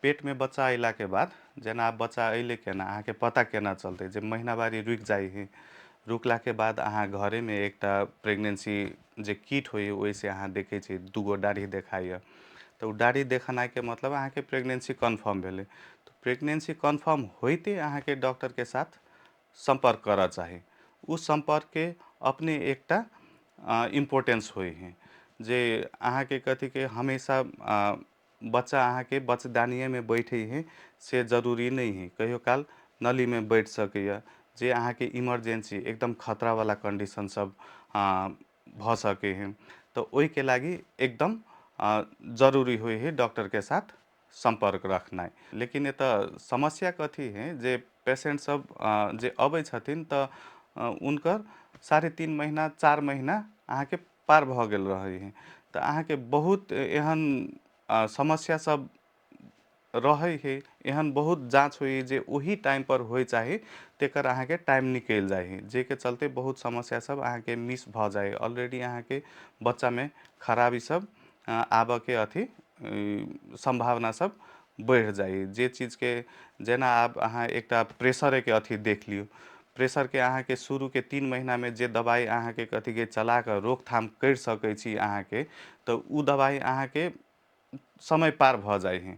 पेटमे बच्चा अयलाके बाद, जेना आब बच्चा अयलै केना, अहाँके पता केना चलतै? जे महिनावारी रुकि जाइ हइ, रुकलाके बाद अहाँ घरेमे एकटा प्रेगनेन्सी जे किट होइ हइ, ओहिसँ अहाँ देखै छी, दूगो डाढ़ी देखाइए। तऽ ओ डाढ़ी देखेनाइके मतलब अहाँके प्रेगनेन्सी कन्फर्म भेलै। तऽ प्रेगनेन्सी कन्फर्म होइते अहाँके डॉक्टरके साथ सम्पर्क करऽ चाही। ओ सम्पर्कके अपने एकटा इम्पोर्टेंस होइ हइ, जे अहाँके कथीके हमेशा बच्चा अहाँके बच्चेदानिएमे बैठे हइ से जरूरी नहि हइ। कहियो काल नलीमे बैठ सकैए, जे अहाँके इमरजेन्सी, एकदम खतरावला कन्डीशन सब भऽ सकै हइ। तऽ ओहिके लागि एकदम जरूरी होइ हइ डॉक्टरके साथ सम्पर्क रखनाइ। लेकिन एतऽ समस्या कथी हइ जे पेशेंट सब जे अबै छथिन, तऽ हुनकर 3.5 महीना, 4 महीना अहाँके पार भऽ गेल रहै हइ। तऽ अहाँके बहुत एहन समस्या सब रहै हइ, एहन बहुत जाँच होइ जे ओही टाइमपर होइ चाही, तकर अहाँके टाइम निकलि जाइ हइ, जाहिके चलते बहुत समस्या सब अहाँके मिस भऽ जाइ। ऑलरेडी अहाँके बच्चामे खराबी सब आबऽके अथी सम्भावना सब बढ़ि जाइ। जे चीजके जेना आब अहाँ एकटा प्रेशरेके अथी देख लियौ। प्रेशरके अहाँके शुरूके 3 महीनामे जे दबाइ अहाँके कथीके चला कऽ रोकथाम करि सकै छी अहाँके, तऽ ओ दबाइ अहाँके समय पार भऽ जाइ हइ,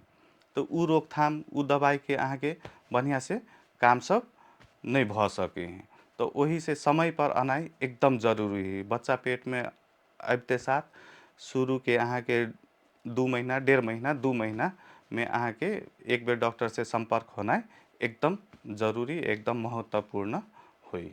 तऽ ओ रोकथाम, ओ दबाइके अहाँके बढ़िआँसँ काम सब नहि भऽ सकै हइ। तऽ ओहिसँ समयपर अनाइ एकदम जरूरी हइ। बच्चा पेटमे अबिते साथ शुरूके अहाँके 2 महीना, 1.5 महीना, 2 महीनामे अहाँके एक बेर डॉक्टरसँ सम्पर्क होनाइ एकदम जरूरी, एकदम महत्वपूर्ण होइ।